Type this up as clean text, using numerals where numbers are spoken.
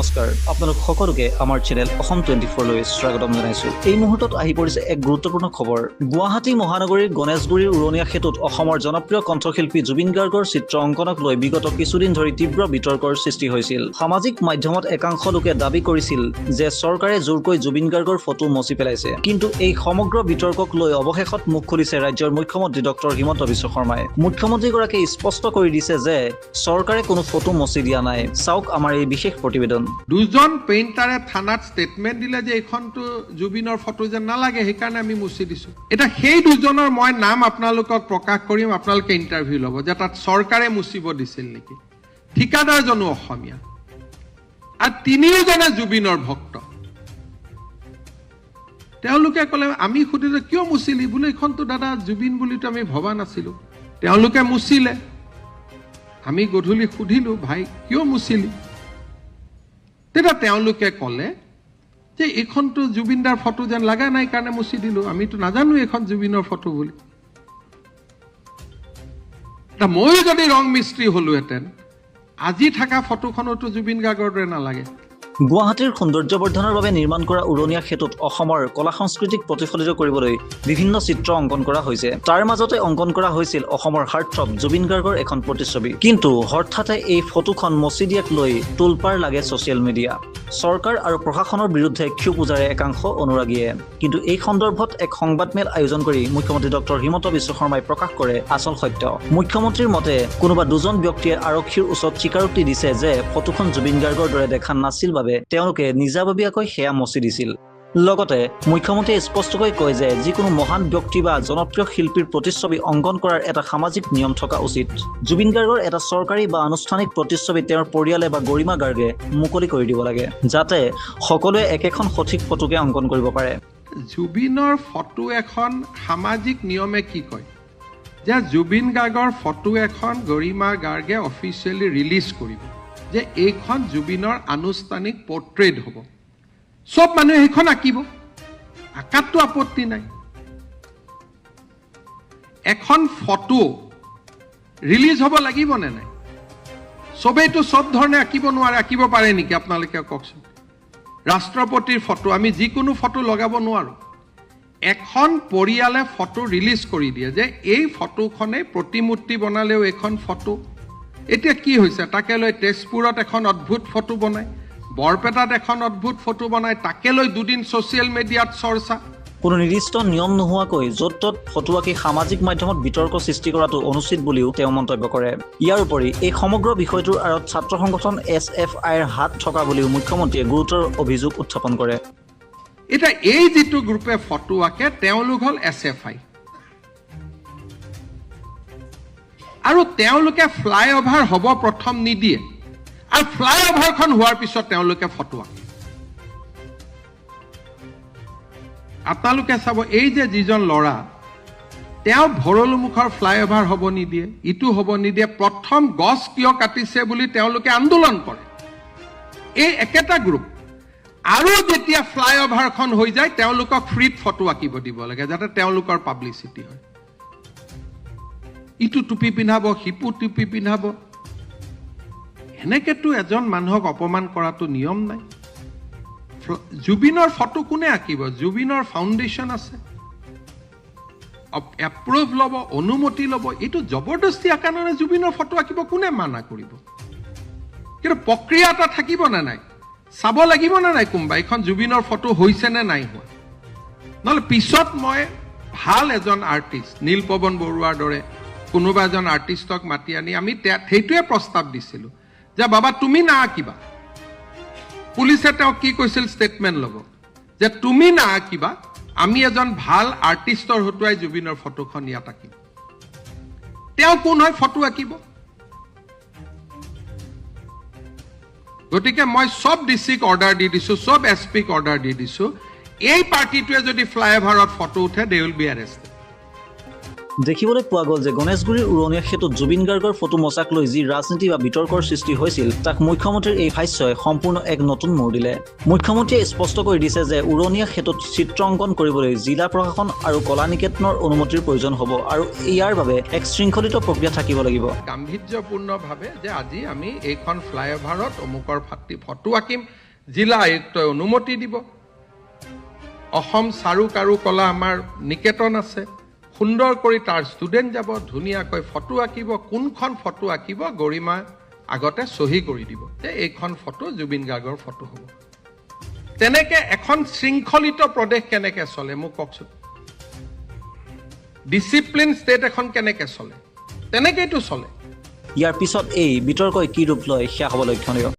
নমস্কাৰ, আপোনালোক সকলোকে আমাৰ চেনেল অসম 24লৈ স্বাগতম জনাইছো। এই মুহূৰ্তত আহি পৰিছে এক গুৰুত্বপূৰ্ণ খবৰ। গুৱাহাটী মহানগৰীৰ গণেশগুৰিৰ উৰণীয়া সেতুত অসমৰ জনপ্ৰিয় কণ্ঠশিল্পী জুবিন গাৰ্গৰ চিত্ৰ অংকনক লৈ বিগত কিছুদিন ধৰি তীব্ৰ বিতৰ্কৰ সৃষ্টি হৈছিল। সামাজিক মাধ্যমত একাংশ লোকে দাবী কৰিছিল যে চৰকাৰে জোৰকৈ জুবিন গাৰ্গৰ ফটো মচি পেলাইছে। কিন্তু এই সমগ্ৰ বিতৰ্কক লৈ অৱশেষত মুখ খুলিছে ৰাজ্যৰ মুখ্যমন্ত্ৰী ডক্টৰ হিমন্ত বিশ্ব শৰ্মাই। মুখ্যমন্ত্ৰীগৰাকীয়ে স্পষ্ট কৰি দিছে যে চৰকাৰে কোনো ফটো মচি দিয়া নাই। চাওক আমাৰ এই বিশেষ প্ৰতিবেদন। দুজন পেইণ্টাৰে থানাত ষ্টেটমেণ্ট দিলে যে এইখনতো জুবিনৰ ফটো যেন নালাগে, সেইকাৰণে আমি মুচি দিছো। এতিয়া সেই দুজনৰ মই নাম আপোনালোকক প্ৰকাশ কৰিম, আপোনালোকে ইণ্টাৰভিউ ল'ব যে তাত চৰকাৰে মুচিব দিছিল নেকি। ঠিকাদাৰজনো অসমীয়া আৰু তিনিওজনে জুবিনৰ ভক্ত। তেওঁলোকে ক'লে, আমি সুধিলো কিয় মুচিলি বোলে, এইখনতো দাদা জুবিন বুলিতো আমি ভবা নাছিলো। তেওঁলোকে মুচিলে। আমি গধূলি সুধিলো, ভাই কিয় মুচিলি? তেতিয়া তেওঁলোকে ক'লে যে এইখনতো জুবিনদাৰ ফটো যেন লগা নাই কাৰণে মুচি দিলো, আমিতো নাজানো এইখন জুবিনৰ ফটো বুলি। ময়ো যদি ৰং মিস্ত্ৰী হলোহেঁতেন, আজি থকা ফটোখনতো জুবিন গাৰ্গৰ দৰে নালাগে। গুৱাহাটীৰ সৌন্দৰ্যবৰ্ধনৰ বাবে নিৰ্মাণ কৰা উৰণীয়া সেতুত অসমৰ কলা সংস্কৃতিক প্ৰতিফলিত কৰিবলৈ বিভিন্ন চিত্ৰ অংকন কৰা হৈছে। তাৰ মাজতে অংকন কৰা হৈছিল অসমৰ হাৰ্টথ্ৰব জুবিন গাৰ্গৰ এখন প্ৰতিচ্ছবি। কিন্তু হঠাতে এই ফটোখন মচি দিয়াক লৈ তোলপাৰ লাগে ছ'চিয়েল মিডিয়া। চৰকাৰ আৰু প্ৰশাসনৰ বিৰুদ্ধে ক্ষোভ উজাৰে একাংশ অনুৰাগীয়ে। কিন্তু এই সন্দৰ্ভত এক সংবাদমেল আয়োজন কৰি মুখ্যমন্ত্ৰী ডক্টৰ হিমন্ত বিশ্ব শৰ্মাই প্ৰকাশ কৰে আচল সত্য। মুখ্যমন্ত্ৰীৰ মতে কোনোবা দুজন ব্যক্তিয়ে আৰক্ষীৰ ওচৰত স্বীকাৰোক্তি দিছে যে ফটোখন জুবিন গাৰ্গৰ দৰে দেখা নাছিল বাবে তেওঁলোকে নিজাববীয়াকৈ সেয়া মচি দিছিল। লগতে মুখ্যমন্ত্ৰীয়ে স্পষ্টকৈ কয় যে যিকোনো মহান ব্যক্তি বা জনপ্ৰিয় শিল্পীৰ প্ৰতিচ্ছবি অংকন কৰাৰ এটা সামাজিক নিয়ম থকা উচিত। জুবিন গাৰ্গৰ এটা চৰকাৰী বা আনুষ্ঠানিক প্ৰতিচ্ছবি তেওঁৰ পৰিয়ালে বা গৰিমা গাৰ্গে মুকলি কৰি দিব লাগে, যাতে সকলোৱে একেখন সঠিক ফটোকে অংকন কৰিব পাৰে। জুবিনৰ ফটো এখন সামাজিক নিয়মে কি কয় যে জুবিন গাৰ্গৰ ফটো এখন গৰিমা গাৰ্গে অফিচিয়েলি ৰিলিজ কৰিব যে এইখন জুবিনৰ আনুষ্ঠানিক পৰ্ট্ৰেইট হ'ব। চব মানুহে সেইখন আঁকিব, আঁকাততো আপত্তি নাই। এখন ফটো ৰিলিজ হ'ব লাগিব নে নাই? চবেইতো চব ধৰণে আঁকিব নোৱাৰে, আঁকিব পাৰে নেকি আপোনালোকে কওকচোন? ৰাষ্ট্ৰপতিৰ ফটো আমি যিকোনো ফটো লগাব নোৱাৰোঁ। এখন পৰিয়ালে ফটো ৰিলিজ কৰি দিয়ে যে এই ফটোখনে প্ৰতিমূৰ্তি বনালেও এইখন ফটো। এতিয়া কি হৈছে, তাকে লৈ তেজপুৰত এখন অদ্ভুত ফটো বনায়, বৰপেটাত এখন অদ্ভুত ফটো বনায়, তাকে লৈ দুদিন ছ'চিয়েল মিডিয়াত চৰ্চা। কোনো নিৰ্দিষ্ট নিয়ম নোহোৱাকৈ য'ত ত'ত ফটো আঁকি সামাজিক মাধ্যমত বিতৰ্ক সৃষ্টি কৰাটো অনুচিত বুলিও তেওঁ মন্তব্য কৰে। ইয়াৰ উপৰি এই সমগ্ৰ বিষয়টোৰ আঁৰত ছাত্ৰ সংগঠন SFIৰ হাত থকা বুলিও মুখ্যমন্ত্ৰীয়ে গুৰুতৰ অভিযোগ উত্থাপন কৰে। এতিয়া এই যিটো গ্ৰুপে ফটো আঁকে তেওঁলোক হ'ল SFI, আৰু তেওঁলোকে ফ্লাইঅভাৰ হ'ব প্ৰথম নিদিয়ে, আৰু ফ্লাইঅভাৰখন হোৱাৰ পিছত তেওঁলোকে ফটো আঁকে। আপোনালোকে চাব, এই যে যিজন ল'ৰা, তেওঁ ভৰলুমুখৰ ফ্লাইঅভাৰ হ'ব নিদিয়ে, ইটো হ'ব নিদিয়ে, প্ৰথম গছ কিয় কাটিছে বুলি তেওঁলোকে আন্দোলন কৰে, এই একেটা গ্ৰুপ। আৰু যেতিয়া ফ্লাইঅভাৰখন হৈ যায় তেওঁলোকক ফ্ৰীত ফটো আঁকিব দিব লাগে যাতে তেওঁলোকৰ পাব্লিচিটি হয়। ইটো টুপি পিন্ধাব, সিটো টুপি পিন্ধাব, এনেকেতো এজন মানুহক অপমান কৰাটো নিয়ম নাই। জুবিনৰ ফটো কোনে আঁকিব? জুবিনৰ ফাউণ্ডেশ্যন আছে, এপ্ৰুভ ল'ব, অনুমতি ল'ব। এইটো জবৰদস্তি আঁকা নহয়। জুবিনৰ ফটো আঁকিব কোনে মানা কৰিব? কিন্তু প্ৰক্ৰিয়া এটা থাকিব নে নাই, চাব লাগিব নে নাই কোনোবা এইখন জুবিনৰ ফটো হৈছে নে নাই হোৱা। নহ'লে পিছত মই ভাল এজন আৰ্টিষ্ট নীলপৱন বৰুৱাৰ দৰে কোনোবা এজন আৰ্টিষ্টক মাতি আনি আমি সেইটোৱে প্ৰস্তাৱ দিছিলোঁ যে বাবা তুমি না আঁকিবা। পুলিচে তেওঁক কি কৈছিল, ষ্টেটমেণ্ট ল'ব যে তুমি না আঁকিবা, আমি এজন ভাল আৰ্টিষ্টৰ হতুৱাই জুবিনৰ ফটোখন ইয়াত আঁকিম। তেওঁ কোন হয় ফটো আঁকিব? গতিকে মই চব ডিষ্ট্ৰিক্ট অৰ্ডাৰ দি দিছোঁ, চব এছ পিক অৰ্ডাৰ দি দিছোঁ, এই পাৰ্টিটোৱে যদি ফ্লাইঅভাৰত ফটো উঠে they will be arrested. দেখিবলৈ পোৱা গ'ল যে গণেশগুৰিৰ উৰণীয়া সেতুত জুবিন গাৰ্গৰ ফটো মচাক লৈ যি ৰাজনীতি বা বিতৰ্কৰ সৃষ্টি হৈছিল, তাক মুখ্যমন্ত্ৰীৰ এই ভাষ্যই সম্পূৰ্ণ এক নতুন মোৰ দিলে। মুখ্যমন্ত্ৰীয়ে স্পষ্ট কৰি দিছে যে উৰণীয়া সেতুত চিত্ৰ অংকন কৰিবলৈ জিলা প্ৰশাসন আৰু কলা নিকেতনৰ অনুমতিৰ প্ৰয়োজন হ'ব আৰু ইয়াৰ বাবে এক শৃংখলিত প্ৰক্ৰিয়া থাকিব লাগিব। গাম্ভীৰ্যপূৰ্ণভাৱে যে আজি আমি এইখন ফ্লাইঅভাৰত অমুকৰ ফটো আঁকিম, জিলা আয়ুক্তই অনুমতি দিব। অসম চাৰু কাৰু কলা আমাৰ নিকেতন আছে, সুন্দৰ কৰি তাৰ ষ্টুডেণ্ট যাব, ধুনীয়াকৈ ফটো আঁকিব। কোনখন ফটো আঁকিব গৰিমা আগতে চহী কৰি দিব যে এইখন ফটো জুবিন গাৰ্গৰ ফটো হ'ব। তেনেকে এখন শৃংখলিত প্ৰদেশ কেনেকে চলে, মোক কওকচোন? ডিচিপ্লিন ষ্টেট এখন কেনেকে চলে? তেনেকেইতো চলে। ইয়াৰ পিছত এই বিতৰ্কই কি ৰূপ লয়, সেয়া হ'ব লক্ষণীয়।